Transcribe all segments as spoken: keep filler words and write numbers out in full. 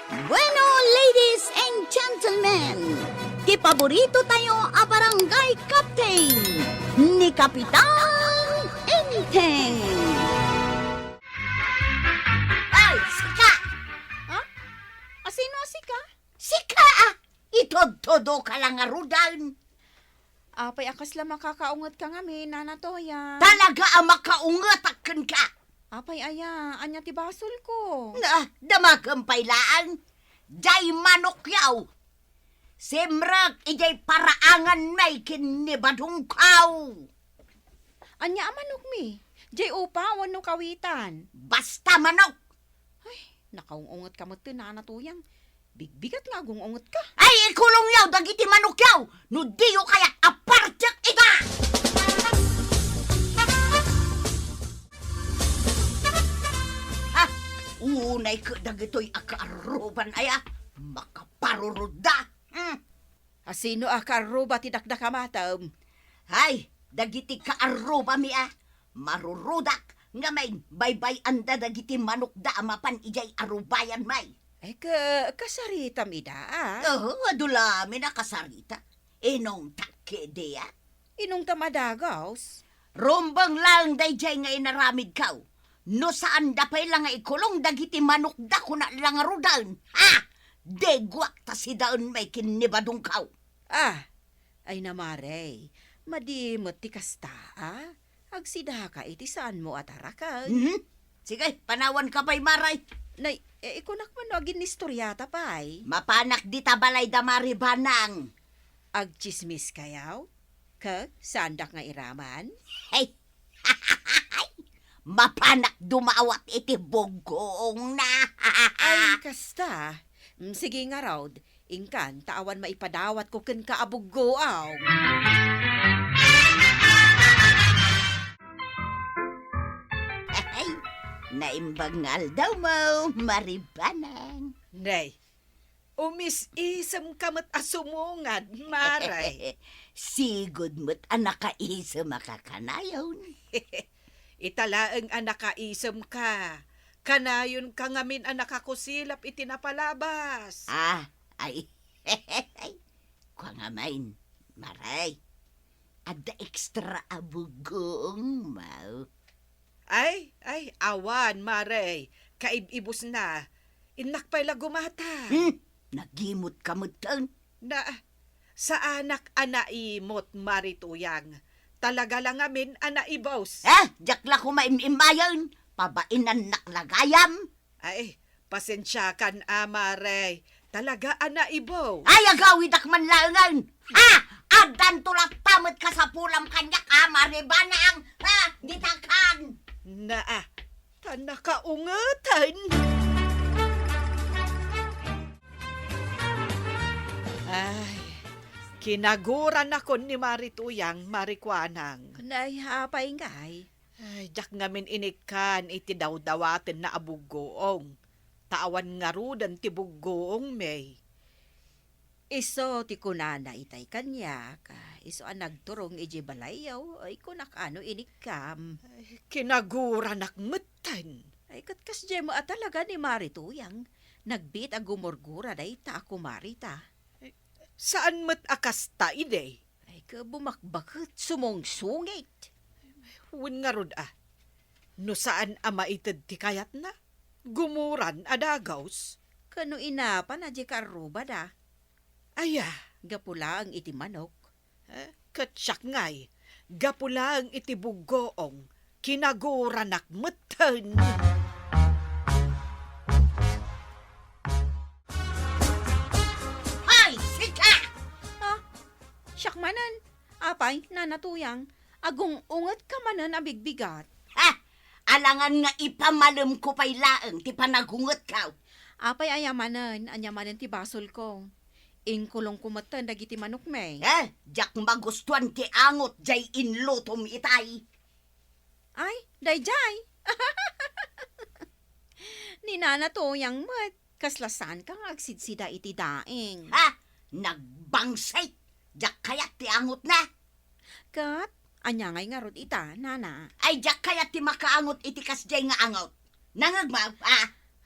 Bueno, ladies and gentlemen, ti paborito tayo a barangay captain, ni Kapitan Enteng. Ay, sika! Ha? Asino a sika? Sika, ah! Itudtudo ka lang ngaruden. Apay a kasla makakaunget ka ngamin, Nana Toya? Talaga a makaungetak kenka. Apay aya, ania ti basolko? Na, damagem pay laeng. Jay manokyaw. Simrek ijay paraangan may ken ni Badungkaw. Ania a manokmi? Jay upa wenno kawitan? Basta manok. Ay, nakaung-unget ka met, Nana Toyang. Bigbigat nga agung-unget ka. Ay, ikulong yaw dagiti manok yaw! No diyo kayat a partek ida! Ha? Unay ket dagitoy a kaarruban aya, makaparurudda. Hmm. Asino a kaarruba ti dakdakamatem? Hay, dagiti kaarrubami a marurudak, ngamin, baybay-anda dagiti manokda a mapan idiay arubayan may. Ay, ka-, kasaritam ida, a? Oo, adu lamin a kasarita. Inungtak kadi, a? Inungtam a dagus? Rumbeng laeng daydiay nga inaramidko. No saanda pay la nga ikulong dagiti manokda, kuna la ngaruden. Ha? Diguak ta sidaen may ken ni Badungkaw. Ah, ay na, Mare, madi met ti kasta, a? Agsidaka iti saanmo a taraken. Mhm. Sige, panawanka pay, Mare. Nay, e, ikunak man no aginnistoriata pay. Mapanak dita balay da Mare Banang. Agtsismis kayaw? Ket saandak nga iraman? Hey! Mapanak dumawat iti buggoongna. Ay, kasta. Mm, sige ngarud, inkan ta awan maipadawatko kenka a buggoong. Ay, naimbag nga aldawmo, Mare Banang. Nay, umis-isemka met a sumungad, Mare. Sigud met a nakaisem a kakanayon. Ita laeng a nakaisemka. Kanayonka ngamin a nakakusilap iti napalabas. Ah, ay. Kua ngamin, Mare. Adda extra a buggoongmo. Ay, ay, awan, Mare. Kaib-ibusna. Innak pay la gumata. Hmm, nagimot ka metten. Na, saanak a naimot, Mare Tuyang. Talaga la ngamin a naibus. Eh, diak la koma im-imayen. Pabainannak la gayam. Ay, pasensiakan a, Mare. Talaga a naibus. Ay, agawidak man laengen. Ha? Addanto latta met kasapulam kaniak a, Mare Banang. Ha? Ditakan. Naa, ta nakaungeten. Ay, kinaguranakon ni Mare Tuyang, Mare Kuanang. Nay, apay ngay? Ay, diak ngamin inikkan iti dawdawatenna a buggoong. Ta awan ngaruden ti buggoongmi. Isu ti kunana itay kaniak, isu a nagturong idiay balayyo, ay kunak a no inikkam. Ay, kinaguranak metten. Ay, ket kasdiay met a talaga ni Mare Tuyang. Nagbiit a gumurgura dayta a kumarita. Ay, saan met a kasta idi? Ay, ka bumakbaket, sumungsungit. Wen ngarud a, no saan a maited ti kayatna, gumuran a dagus. Kano inapana diay kaarrubada? Aya? Gapu laeng iti manok. Eh, ket siak ngay, gapu laeng iti buggoong, kinaguranak metten. Hoy, sika! Ah, siak manen. Apay, Nana Tuyang, agung-ungetka manen a bigbigat. Ha? Alangan nga ipamalemko pay laeng ti panagungetko. Apay aya manen, ania manen ti basolko? Inkulongko metten dagiti manokmi. Eh, diak magustuan ti angot jay inlutom itay. Ay, dayjay! Ni Nana Tuyang met, kasla saanka nga agsidsida iti daing. Ha? Nagbangsit! Diak kayat ti angotna. Ket, ania ngay ngarud ita, Nana? Ay, diak kayat ti makaangot iti kasdiay nga angot. Nangegmo, a?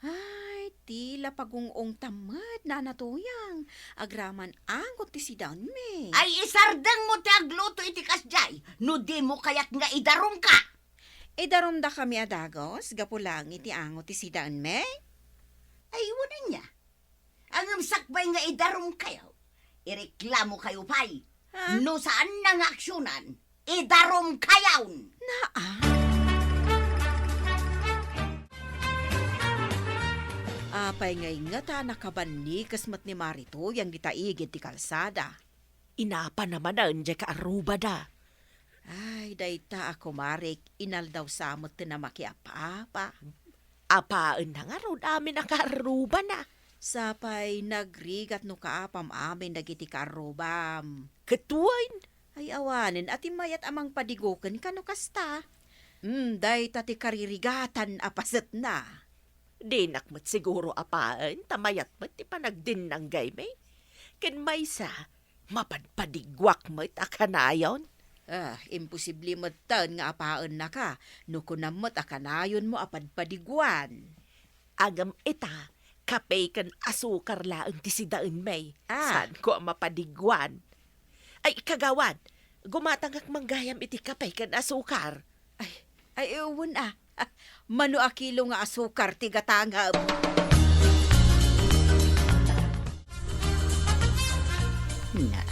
Ay, Ti la pagung-ungtam met, Nana Tuyang. Agraman angot ti sidaenmi. Ay, isardengmo ti agluto iti kasdiay, no dimo kayat nga idarumka. Idarumdakami a dagus, gapu laeng iti angot ti sidaenmi? Ay, wen ania? Ngem sakbay nga idarumkayo, ireklamokayo pay. Ha? No saanna nga aksionan, idarumkayon. Naa. Apay ngay ngata nakabannikes met ni Mari Tuyang dita igid ti kalsada? Inapana manen diay kaarrubada. Ay, dayta a kumarik, inaldaw sa met ti namakiap-apa. Apaenna ngarud amin a kaarrubana. Sapay nagrigat no kaapam amin dagiti kaarrubam. Ket wen? Ay, awanen a ti mayat a mangpadigo kenka no kasta. Hmm, dayta ti karirigatan a pasetna. Dinak met siguro apaen ta mayat met ti panagdinnanggaymi. Ken maysa, mapadpadiguak met a kanayon. Ah, imposible metten nga apaennaka no kunam met a kanayonmo a padpadiguan. Ngem ita, kape ken asukar laeng ti sidaenmi. Ah. Saanko a mapadiguan. Ay, kagawad, gumatangak man gayam iti kape ken asukar. Ay, ay, wen a. Mano a kilo nga asukar ti gatangem? Na,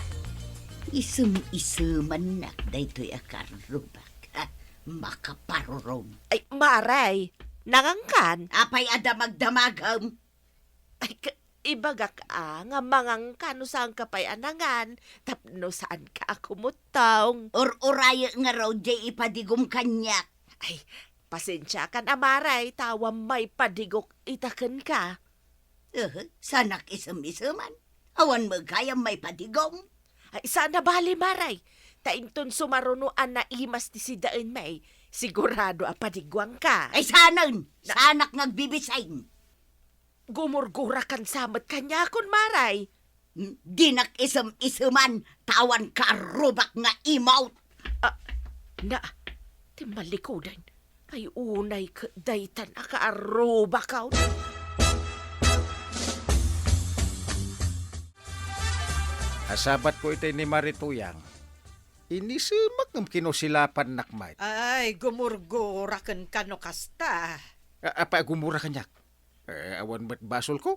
isem-isemannak daytoy a karrubak. Ha, makaparurom. Ay, Mari, nangankan? Apay a damagdamagem? Ay, ka-, ibagak a nga manganka no saanka pay a nangan, tapno saanka a kumuttong. Ur-urayek ngarud diay ipadigom kaniak. Ay, pasensiakan a Mari, ta awan maipadigok ita kenka. Uhu, saanak isem-iseman. Awan met gayam maipadigom. Ay, saan a bale, Mari. Ta inton sumaruno a naimas ti sidaenmi, sigurado a padiguanka. Ay, saanen? Na- Saanak nga agbibisin. Gumurgurakan sa met kaniakon, Mari. Hmm, dinak isem-iseman, ta awan kaarrubak nga imot. Ah, na, ti malikudan. Ay, unay ket daytan a kaarrubakon. Asabatko itay ni Mari Tuyang. Inisemak ngem kinusilapannak met. Ay, gumurgura kenka no kasta. A-, apay a gumura kaniak? Eh, awan met basolko?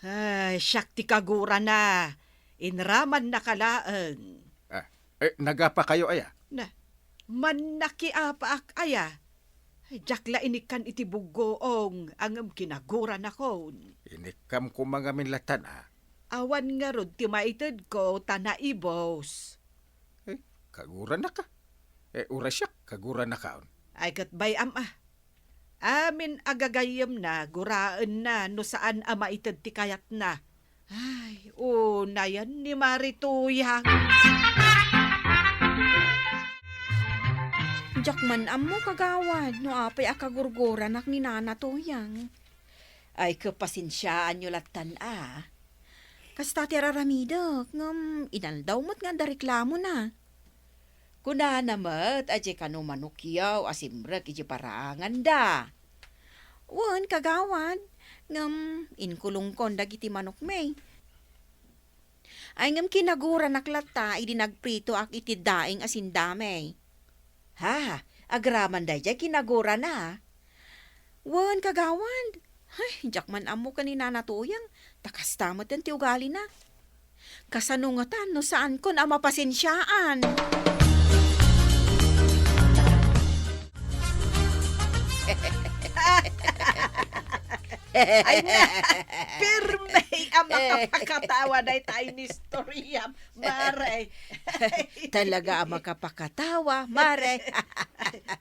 Ay, siak ti kagurana. Inramannaka laeng. Ah, eh, nagapakayo aya? Na, mannakiapaak aya? Ay, diak la inikkan iti buggoong, ngem kinaguranakon. Inikkam koma ngamin lattan a. Awan ngarud ti maitedko ta naibos. Eh, kaguranaka. Eh, uray siak, kaguranakaon. Ay, ket bay-am a. Amin a gagayyemna, guraenna no saan a maited ti kayatna. Ay, unayen ni Mari Tuyang. Diak man ammo, kagawad, no apay a kagurguranak ni Nana Tuyang. Ay, ket pasensiaanyo lattan a. Kasta ti ar-aramidek, ngem inaldaw met nga adda reklamona. Kunana met a diay kano manokyo a simrek idiay paraanganda. Wen, kagawad, ngem inkulongkon dagiti manokmi. Ay, ngem kinaguranak latta idi nagpritoak iti daing a sindami. Ha, agraman daydiay kinagurana. Wen, kagawad. Ay, diak man ammo ken ni Nana Tuyang, ta kasta met ti ugalina. Kasano ngatan no saankon a mapasensiaan? Ay na, pirmi a makapakatawa dayta a inistoriam, Mari. Talaga a makapakatawa, Mari.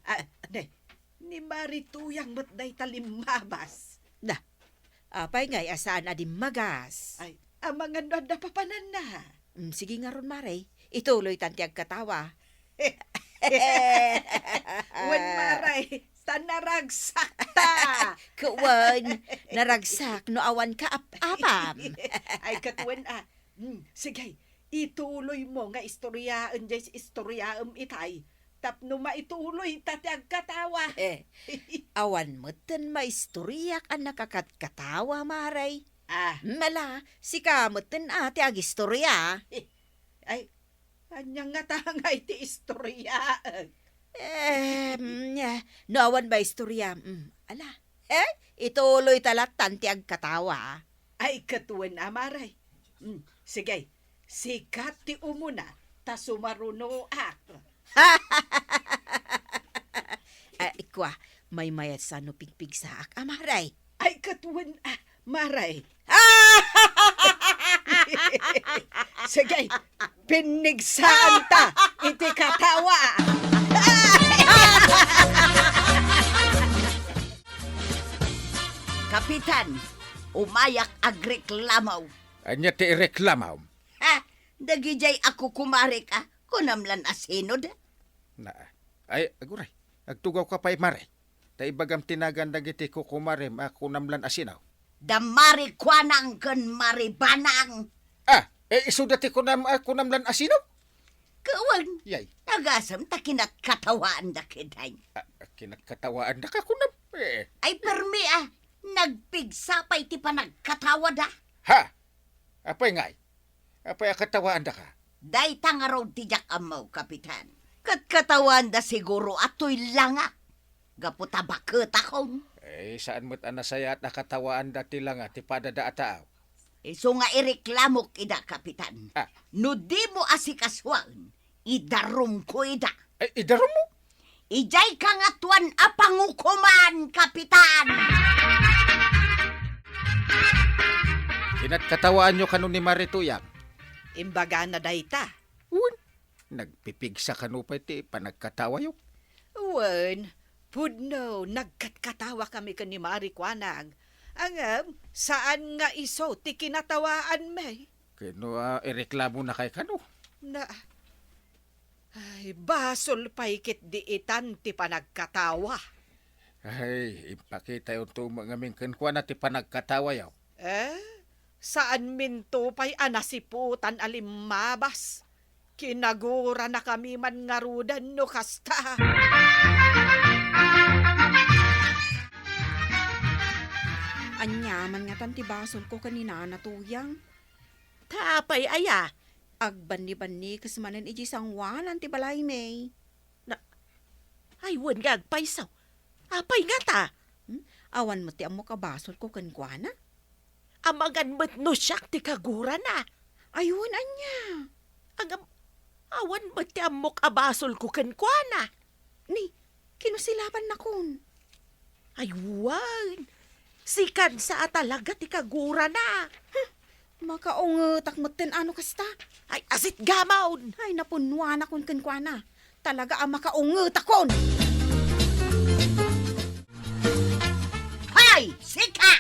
Ah, ne, ni Mari Tuyang met dayta limmabas. Na, apay ngay a saan a dimmagas? Ay, amangan no adda papananna. Mm, sige ngarud, Mari. Ituloytan ti agkatawa. Wen, Mari, ta naragsakta. Ket wen, naragsak no awan kaap-apam. Ay, ket wen, ah. Hmm, sige, ituloymo nga istoryaen diay istoryaem itay. tapno maituloyta ti agkatawa. Eh, awan metten maistoriak a nakakatkatawa, Mare. Ah. Mala, sika metten a ti agistoria. Eh, ay, ania ngata ngay ti istoria? Em, no awan maistoriam, mm, ala, eh, ituloyta lattan ti agkatawa. Ay, ket wen a, Mare. Mm, sige, sika ti umuna, ta sumarunoak. Ay, kua, maymayat sa no pigpigsaak a, Mare. Ay, ket wen a, Mare. Sige, pinnigsaanta iti katawa. Kapitan, umayak agreklamo. Ania ti ireklamo? Ha? Dagidiay a kukumarek a, kunam lan a sinoda? Na, ay, aguray, agtugawka pay, Mare. Ta ibagam ti nagan dagiti kukumarem a kunam lan a sino? Da Mari Kuanang ken Mari Banang. Ah, eh, isuda ti kunam, ah, kunam lan a sino? Kawan, yay. Nagasam ta kinatkatawaanda ketdin. Ah, kinatkatawaandaka kunam? Eh. Ay, permi, ah, nagpigsa pay ti panagkatawada. Ha? Apay ngay? Apay a katawaandaka? Dayta ngarud ti diak ammo, Kapitan. Ket katawaanda siguro a toy langa. Gapu ta baketakon. Eh, saan met a nasayaat a katawaanda ti langa ti padada a tao? Isu nga ireklamok ida, Kapitan. Ah. No dimo asikasuan, idarumko ida. Eh, idarummo? Idiay kangatoan a pangukoman, Kapitan! Kinatkatawaanyo kano ni Mari Tuyang? Imbagana dayta. Wen, nagpipigsa kano pay ti panagkatawayo? Wen, pudno, nagkatkatawakami ken ni Mari Kuanang. Ngem, saan nga isu ti kinatawaanmi. Ken no, ah, ireklamonakay kano? Na, Ay, basol pay ketdi itan ti panagkatawa. Ay, impakitayonto met ngamin kenkuana ti panagkatawayo. Eh, saanminto pay a nasiputan a limmabas. Kinaguranakami man ngaruden no kasta. Ania man ngatan ti basolko ken ni Nana Tuyang? Ta apay aya? Agbannibannikes manen idiay sangoanan ti balaymi. Na, ay, wen nga agpayso. Apay ngata? Hmm? Awan met ti ammok a basolko kenkuana? Amangan met no siak ti kagurana. Ay, wen, ania? Ngem, awan met ti ammok a basolko kenkuana. Ni, kinusillapannakon. Ay, wen. Sikan sa a talaga ti kagurana. Hmm, makaungetak metten a no kasta. Ay, asit gamon. Ay, napunnoanakon kenkuana. Talaga a makaungetakon. Hay, sika!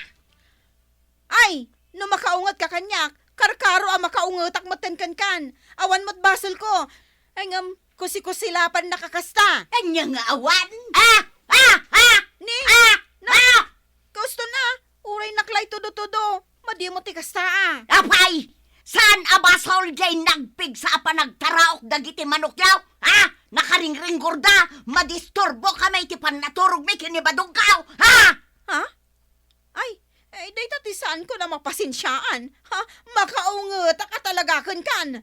Ay, no makaungetka kaniak, karkaro a makaungetak metten kenkan. Awan met basolko. Ay, ngem, kusikusilapannaka kasta. Ania nga awan? Ah! Ah! Ah! Ni? Ah! No, ah! Kauston a, uray naklay tudo-tudo. Madimo ti kasta a. Apay! Saan a basol diay nagpigsa a panagtaraok dagiti manokyo? Ha? Nakaringringgorda, madisturbokami iti pannaturogmi ken ni Badongko. Ha? Ha? Ay, eh, dayta ti saanko a mapasensiaan. Ha? Makaungetak a talaga kenkan.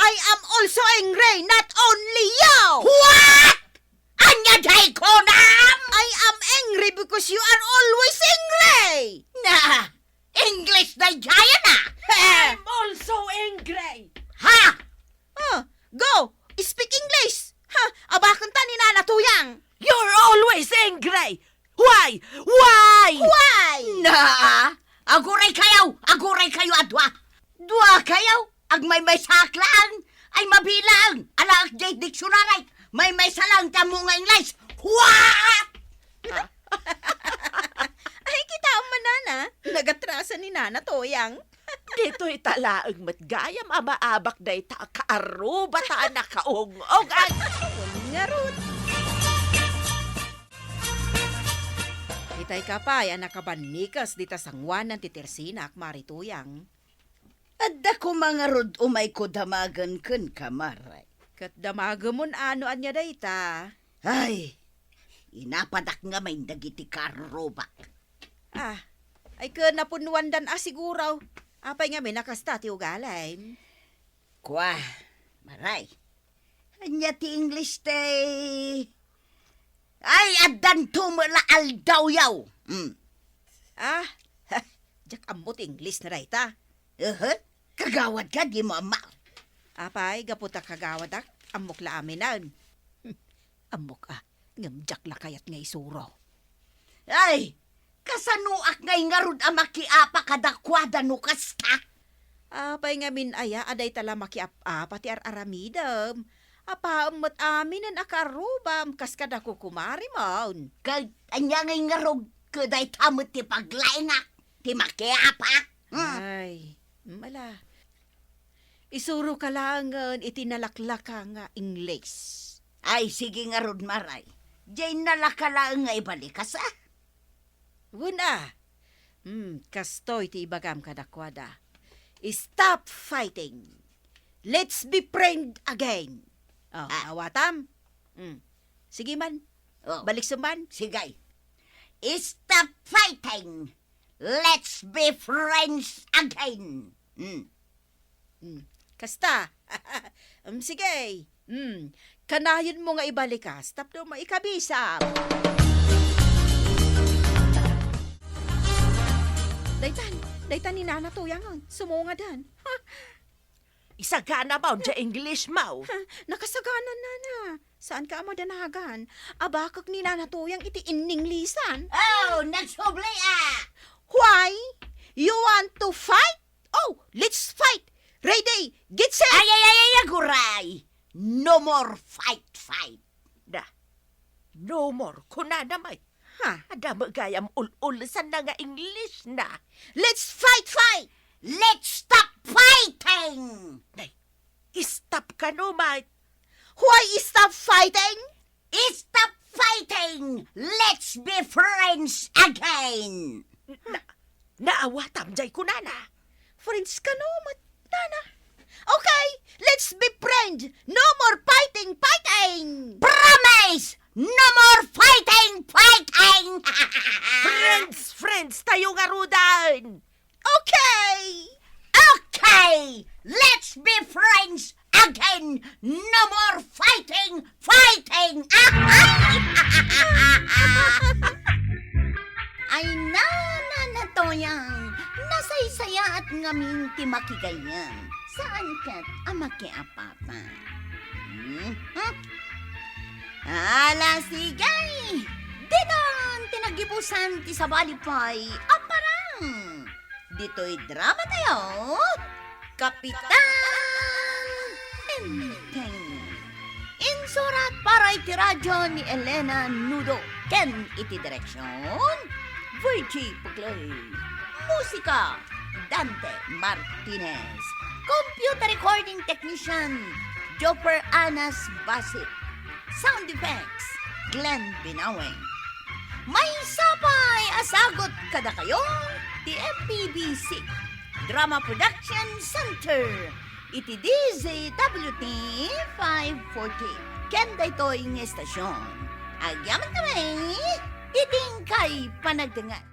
I am also angry, not only you! What? Ania diay kunam? I am angry because you are always angry! Na, English daydiay a! I'm also angry! Ha? Ah, go! Speak English! Ha? Abakenta ni Nana Tuyang! You're always angry! Why? Why? Why? Na, aguraykayo! Aguraykayo a dua! Duakayo! Agmaymaysaak laeng! Ay, mabilang! Alaek diay dictionary! Maymaysa laeng ti ammo nga English! What? Ay, kitaem man, Nana. Nagatrasan ni Nana Tuyang. Ditoy ta laeng met gayam a maabak dayta a kaarruba ta a nakaung-ug. Ngarud. Itay ka pay a nakabannikas dita sangoanan ti tersinak, Mari Tuyang. Adda koma ngarud umayko damagen kenka, Mare. Ket damagemon a no ania dayta. Ay, inapadak ngamin dagiti karrubak. Ah, ay ken napunnuandan a siguro. Apay ngamin a kasta ti ugalim? Kua, Maray. Ania ti English ti? Ay, addanto met la aldawyaw. Hmm. Ah, diak ammo ti English na dayta. Ehe, kagawad ka, di mo ammo. Apay, gapu ta kagawadak, ammok la aminen. Ammok a, ngem diak la kayat nga isuro. Ay, kasanoak ngay ngarud a makiapa kadakuada no kasta? Apay ngamin aya a dayta la makiap-apa ti ar-aramidem? Apaem met aminen a karrubam kas kada kukumarimon. Ket ania ngay ngarud ket dayta met ti paglaingak ti makiapa? Hmm? Ay, mala. Isuroka laengen iti nalaklaka nga Ingles. Ay, sige ngarud, Maray. Diay nalaka laeng nga ibalikas, a? Wen a. Hmm, kastoy ti ibagam kadakuada. Stop fighting. Let's be friend again. Oh, ah, awatam? Hmm. Sige man. Oh. Baliksem man. Sige. Stop fighting. Let's be friends again. Hmm. Hmm. Kasta. Hmm, sige. Hmm. Kanayon mo nga ibalikas tapno maikabisam. Daytan, daytan ni Nana Tuyangen, sumungadan. Ha? Isagana mo, diay English mo. Ha? Nakasagana, Nana. Saan ka a madanagan? Abakek ni Nana Tuyang iti inninglisan. Oh, nagsubli a! Why? You want to fight? Oh, let's fight! Ready, get set! Ay, ay, ay, ay, aguray! No more fight, fight! Da, no more, kunana met. Ha? Adda met gayam ul-ulesanna nga English na. Let's fight, fight! Let's stop fighting! Nay, stop kano met. Why stop fighting? Stop fighting! Let's be friends again! Na, naawatam diay kunana. Friends kano met, Nana? Okay, let's be friends! No more fighting, fighting! Promise! No more fighting, fighting! Friends, friends tayo ngaruden! Okay! Okay! Let's be friends again! No more fighting, fighting! Ay, Nana Tuyang, nasaysayaat ngamin ti makigayyem. Saan ket a makiapatan. Mhm. Ala, sige! Ditan ti nagibusan ti sabali pay a parang. Ditoy drama tayo, Kapitan Enteng. Insurat para iti radyo ni Elena Nudo ken iti direksyon, Virgie Puclay. Musika, Dante Martinez. Computer recording technician, Joper Anas Basit. Sound effects, Glenn Binaweng. Maysa pay a sagut kadakayo ti M P B C, Drama Production Center, iti D Z W T five forty. Ken daytoy nga estasyon, agyamankami iti inkay panagdengngeg.